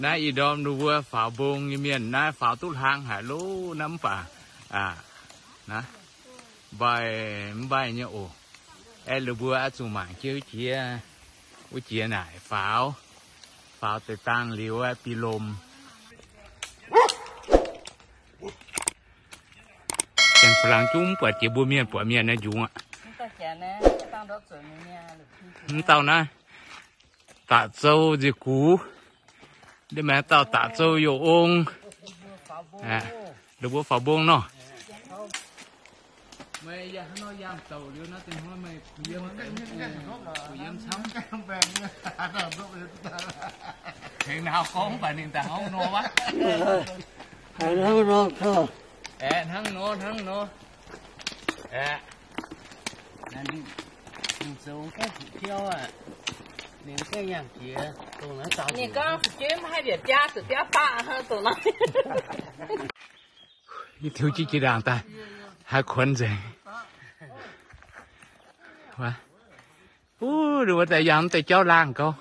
Naaiv ih ndorm ninh mbuo faaux mbong nyei mienh naaiv faaux duqv hlang haic loh, naaiv mv baac aa, naaiv mbaih mv mbaih nyei oc. Aeqv, ninh mbuo oix zuqc mangc jienv jiex, wuov jiex naaic faaux, faaux deix dangh liuz aeqv, bi lomh. Janx-Ba'langh zungv mv buatc jiex mbuo mienh, buatc mienh naaiv njungc aqv. Mv dauh naaiv, Da'zou nziex gux, ndiev maaih dauh Da'zou youh ong, ninh mbuo faaux mbong nor. Tengx naaiv gorngv mv baac ninh daaih hnangv nor wuov. Aeqv, hnangv nor, hnangv nor. Aeqv, ninh zoux gaengh fu'jueiv aqv. Ninh gaengh yangh jiex dongh naaiv dauh. Ninh gorngv fu'jueiv maiv haih mbiaauc biaav, zuqc biaav baqv hnangv dongh naaiv. Yie tiux jienv jiex ndaangc daaih, haiz kuonx nzengc. Wuov, wuov deix yangh deix jauv laangh gauh.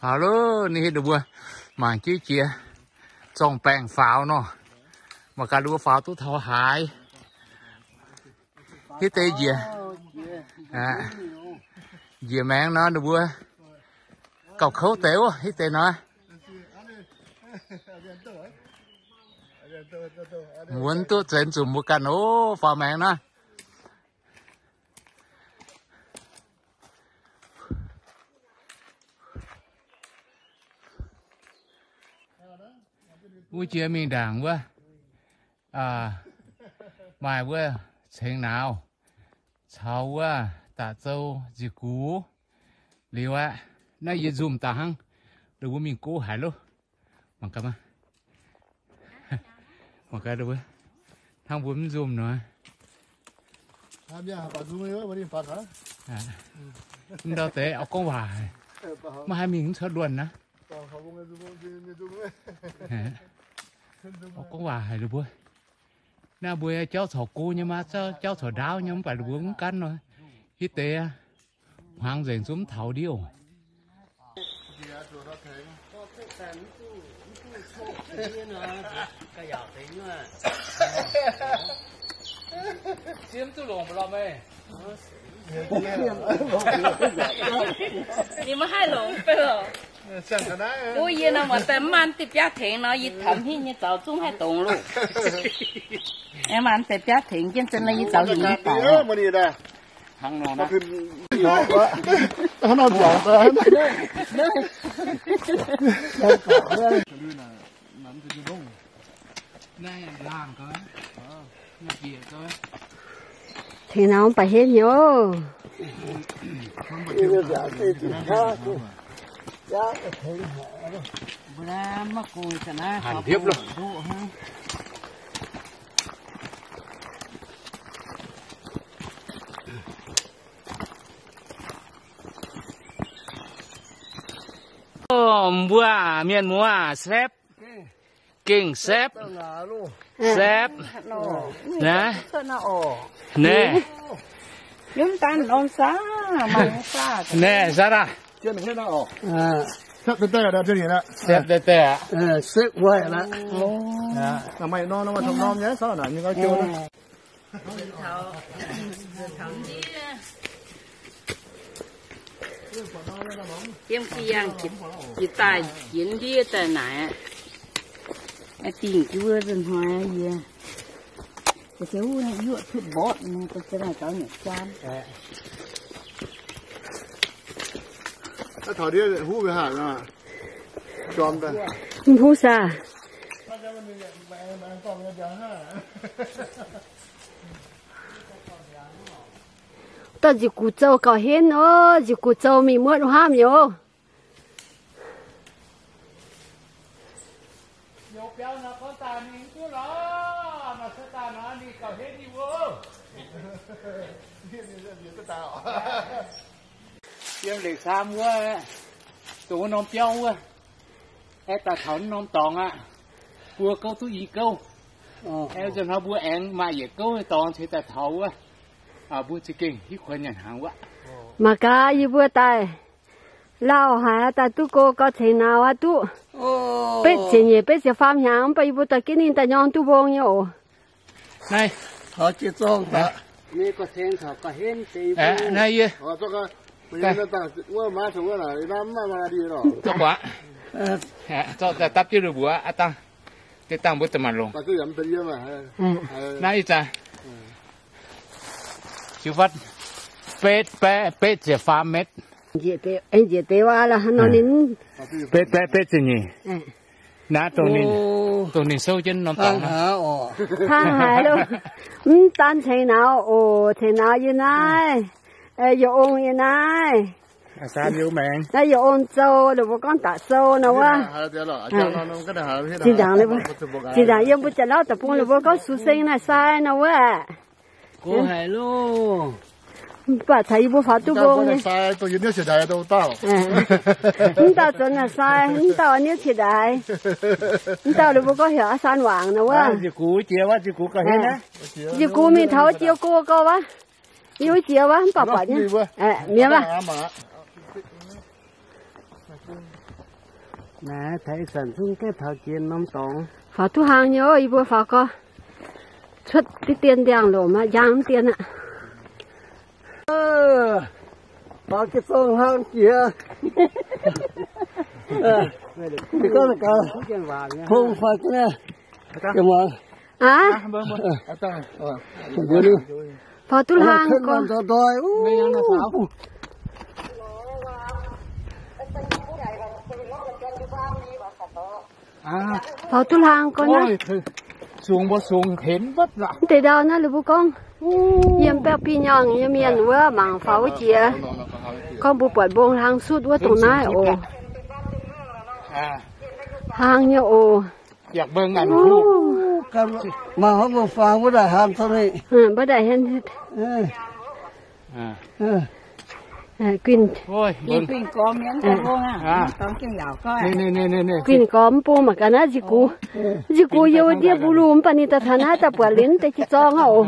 Faaux loh, ninh hitv ninh mbuo mangc jienv jiex, zorng-baengh faaux nor. Mangc gaax ninh mbuo faaux duqv taux haaix. Hitv deix njiec, njiec maengx nor ninh mbuo gauh kouv deix wuov, hitv deix nor. Mbuo mv duqv zeix zuqc mbuo ganh oc, faaux maengx nor. Wuov jiex mingh ndaangc wuov, maaih wuov Ceng Nauz caux wuov Da'zou nziex gux liuz aqv. Naaiv yie nzumh daaih hnangv, ninh mbuo mingh gox haic loh. Mangc gaax, mangc gaax, hnangv mbuo mv nzumh nor. Mv ndau deix auv-gorngv waac haic, maiv haih mingh mv cuotv luonh naaiv. Auv-gorngv waac haic ninh mbuo. Naaiv mbuo jauv corc go nyei maa, jauv corc ndaauv nyei, mv baac ninh mbuo mv gaanv nor, hitv deix hmuangx nzengc zungv mv taux ndiev oc. Ninh maiv haih longc fai lorqc. Wuov yie nor, muoz daaih mv maan deix biaav tengx nor, yie taux hingh nyei zaux zungv haih dongz loh. Maan deix biaav tengx jienv zunv nor, yie zaux hingh nyei daic. Tengx nor mv baac henv nyei oc. Hanc hiepv loh. Mbuo mienh muoz saepv, gengh saepv, saepv. Naaiv, naaiv, naaiv, saapv daaih, saapv daaih aqv. Yiem ga'yangh jiex daaih jienv ndiev daaih naaic, dingh jienv wuov hnoi yie, yuoqv cuotv mborqv, ga'naaiv gaux nyei jaan. Huv saah? Dauh nziuc guc zou gauh henv oc, nziuc guc zou mingh muotv hnamv nyei oc. Yiem Leic Saam wuov, dongh wuov norm biauv wuov, aengx daaih taux norm dorngx aqv. Buo gouv duqv i gouv. Aengx nzunc hnoi mbuo aengx maaih yietc gouv dorngx ceix daaih taux wuov. Mbuo za'gengh hiuv kuonx nyanc hnaangx wuov. Mangc gaax yie mbuo daaih lauh haic, daaih duqv go gau ceix nauz aqv duqv. Betv ziepc nyeic betv ziepc faam hnyangx, mv baac yie mbuo dorh jienv ninh daaih nyorng duqv mbong nyei oc. Naaiv, naaiv yie, zorqv dapv jienv ninh mbuo aqv dangh. Deix dangh mbuo da'maanc longc. Naaiv ih zanc, jiu fatv, betv, betv ziepc faam metv. Njiec deix waac la'hnoi ninh, betv, betv ziepc nyeic. Naaiv dongh ninh, dongh ninh souv jienv norm dorngx. Hnangv haaix loh. Mv daan ceix nauz oc, ceix nauz yie naaiv, yie ong yie naaiv. Naaiv yie ong zou, ninh mbuo gorngv daaih zou nor wuov. Zinh ndaangc, zinh ndaangc yiem mbuo Janx-Lauv deic-bung ninh mbuo gorngv sux seng naaiv sai nor wuov. Mv baac caux yie mbuo faaux duqv mbong nyei. Mv dauh zuonx naaic sai, mv dauh niouv qiex ndaix. Mv dauh ninh mbuo gorngv heuc a'saan wangc nor wuov. Nziex gux mingh taux jiex go gau wuov. Yie wuov jiex wuov mv baac buatc nyei. Mi'aqv. Naaiv taux ih zanc zungv gaengh taux jiex norm dorngx. Faaux duqv hlang nyei, yie mbuo faaux gau. Cuotv diqv dien ndiangx-lomc aqv, njang mv dien aqv. Faaux jiez zorng hlang jiex. Pong faaux jienv naaiv. Aav, faaux duqv hlang gorx. Faaux duqv hlang gorx naaiv. Mv deix ndau naaiv ninh mbuo gorngv, yiem Baeqv Bih Nyangh nyei mienh wuov mangc faaux wuov jiex, gorngv mbuo buatc mbong hlang sutv wuov dongh naaiv oc. Hlang nyei oc. Guinh gormx mv bung mangc gaax naaiv nzih gux. Nzih gux yiem ndiev mbuo lungh mv baac ninh daaih taux naaiv daaih buatc liuz deix jiez zorng aqv oc.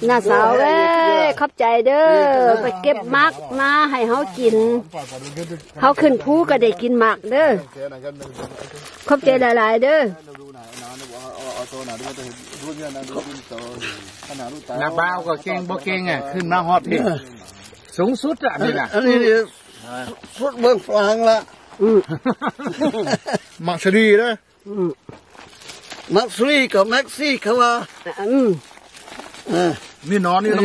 Naaiv saaux, ขอบใจ เด้อ ไปเก็บหมากมาให้เฮากิน เฮาขึ้นภูก็ได้กินหมาก เด้อ ขอบใจหลายๆ เด้อ Naaiv baav gauh gengh, mbuo gengh aqv, ขึ้นมาฮอด ที่สูงสุด aqv. Sutv wuov flaangx laqv. Mangc sli aqv. Mangc sli gauh Maxi gauh waac. Ninh nor ninh nor.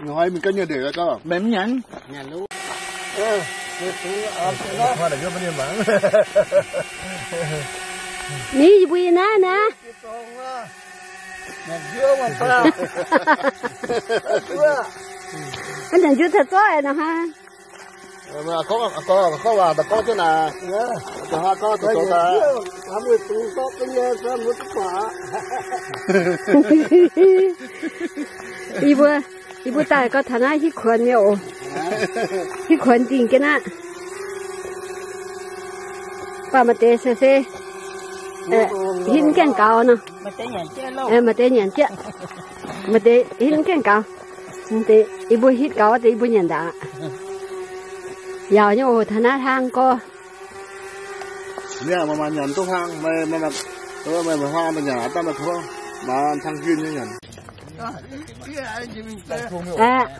Nor mingh ganh nyei ndeic gauh. Ni yie mbuo yie naaiv naaiv. Hnangv nyanc njuov taux zorqv nor hnangv. Yie mbuo, yie mbuo daaih gauh taux naaiv hitv kuonx nyei oc. Hitv kuonx dingh jienv aqv. Baac maaih deix se se hitv gaengh gaux nor. Maaih deix nyanc jieqv, maaih deix hitv gaengh gaux. Yie mbuo hitv gaux deix yie mbuo nyanc ndaangc. Yaauc nyei oc, taux naaiv hlang gorx. Meih maaih nyanc duqv hlang, meih maaih hlang daaih nyanc, daaih maaih tov, maaih tang junh nyei nyanc. Aqv.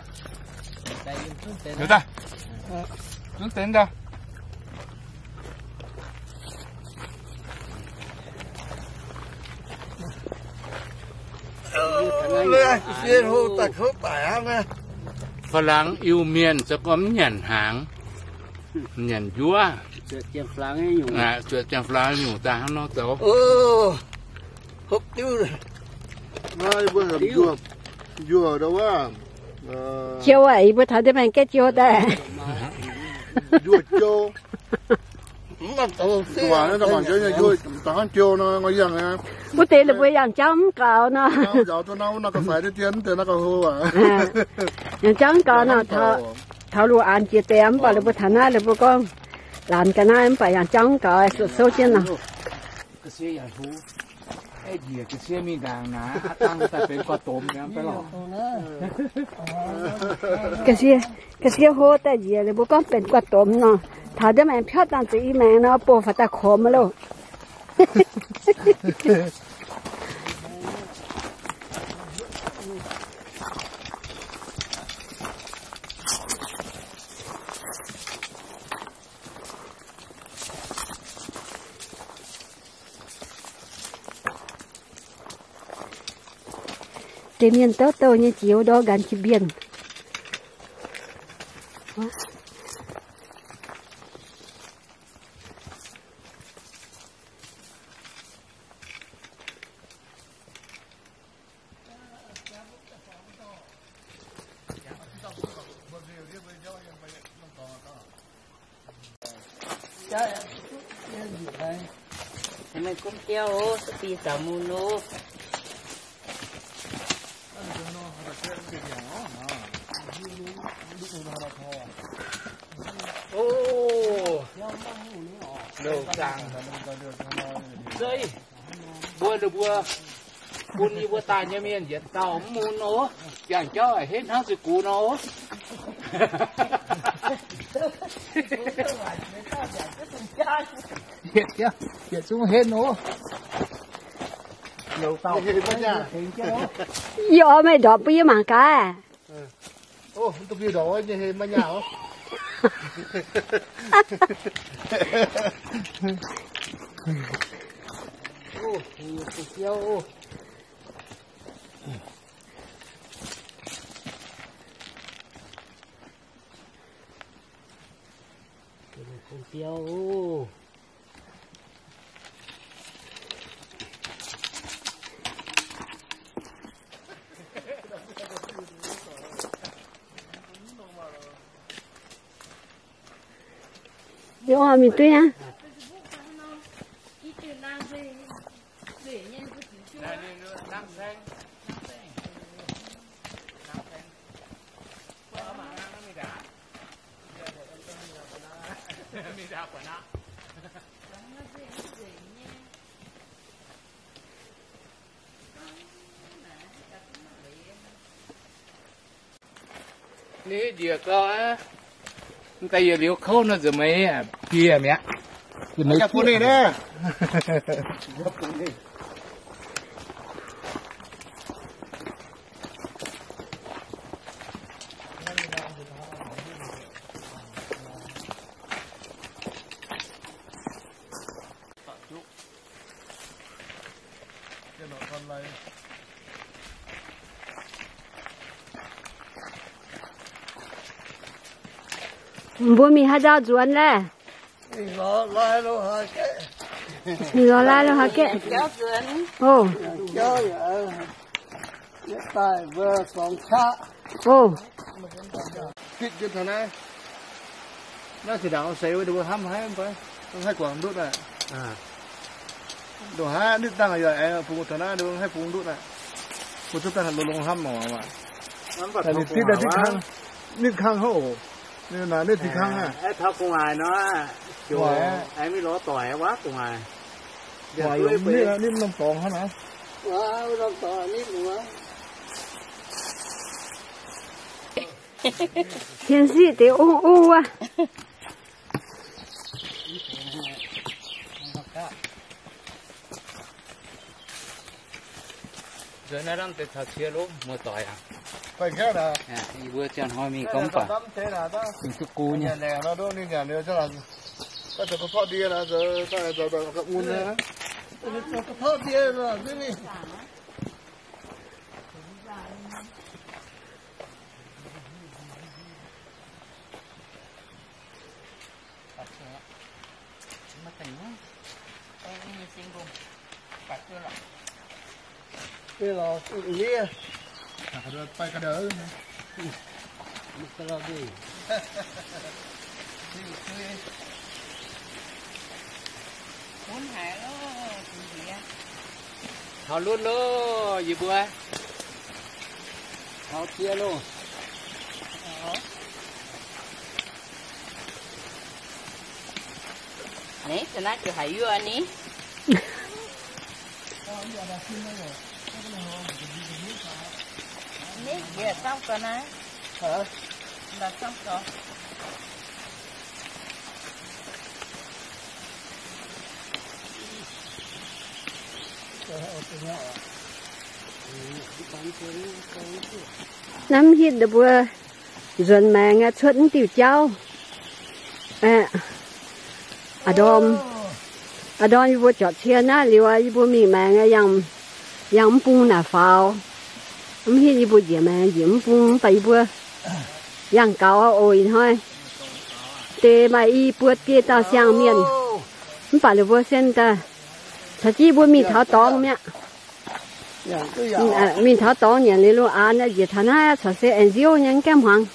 Liuz daaih, zunv deix daaih. Faa laangz Iu-Mienh se gorngv mv nyanc hnaangx, nyanc njuov. Zuoqc ziangh flaangx nyungc daaih hnangv nor zoux. Hopv diuv. Naaiv mbuo heuc njuov, njuov ndau wuov. Jiou aqv, yie mbuo taux ndiev maengx gaeqv jiou daaih. Njuov jiou. Wuov deix ninh mbuo yangh jauv mv gaux nor. Yangh jauv mv gaux nor, taux Luoqc Aanx jiex deix mv baac ninh mbuo taux naaiv ninh mbuo gorngv laanz ga'naaiv mv baac yangh jauv mv gaux, souv jienv nor. Ga'sie, ga'sie hlo daaih njiec, ninh mbuo gorngv benx guaav domx nor. Taux ndiev maengx piatv dangh zuqc i maengx nor, bouh faaux daaih komx loh. Deix mienh douh douh nyei jiex wuov ndorm nqanx jiex mbienv. Meih gunv biauv oc, duqv fih zaux mun oc. O, louh zaangc zeiv, mbuo ninh mbuo bun yie mbuo daaih nyei mienh yietc dauh mv mun oc. Jangx jauv a'hneiv hnangv zuqc gux nor oc. Yietc zungv henv oc. Yie oix meih ndorpc bun yie mangc gaax. Kungx biauv oc. Yie mingh duqv aqv. Ninh njiec gau aqv. Mv daaih yietc liuz kouv nor nzunc meih aqv. Jiex mi'aqv. Mbuo mingh haaix ndau nzuonx laeh? Mingh lorz lai lo haaix gaeqv. Mingh lorz lai lo haaix gaeqv. Jauv nzuonx. Ov. Jauv yaac, daaih mbuo dorngx qaqv. Ov. Gitv jienv taux naaiv. Naaiv zinh ndaangc seix wuov, ninh mbuo hnamv haiv mv baac mv haih guangc ndutv aqv. Ndongc haaix nitv dangh yaac aengx bungx taux naaiv, ninh mbuo mv haih bungx ndutv aqv. Mbuo zuqc daaih longx-longx hnamv mangc maah. Ninh zitv nitv kang, nitv kang hnangv oc. Ninh naaic nitv zinh kang aqv. Taux gu'nguaaic nor, aengx mingh lorz doic wuov gu'nguaaic. Nitv norm dorngx hnangv naaiv. 天气得乌乌啊。 Nzuonx naaiv lamh deix caux cie loh, muoz-doic aac. Yie mbuo ziangh hnoi mingh gorngv baac mingh duqv gu nyei. Taux lunv loh, yie mbuo. Taux cie loh. Naaiv, naaiv ziouc haiz yuoqv ni. Naaiv njiec camv gau naaiv. Camv gau. Naaiv mv hitv mbuo nzuonx maengx cuotv mv diuh jauv. Aa, ndorm, aa, ndorm yie mbuo jorqc cie naaiv liuz, yie mbuo mingh maengx yangh, yangh mv bung naaic faaux. Mv hitv yie mbuo njiec maengx njiec mv bung, mv baac yie mbuo yangh gaux oc ih hnoi. Deix maaih i buo dieh dauh siang-mienh, mv baac ninh mbuo sen daaih caux jienv mbuo mingh taux dorngx mi'aqv. Mingh taux dorngx nyanc liuz lungh aanx njiec taux naaiv corc se aengx nziouv nyei, mv gaengh hmuangx.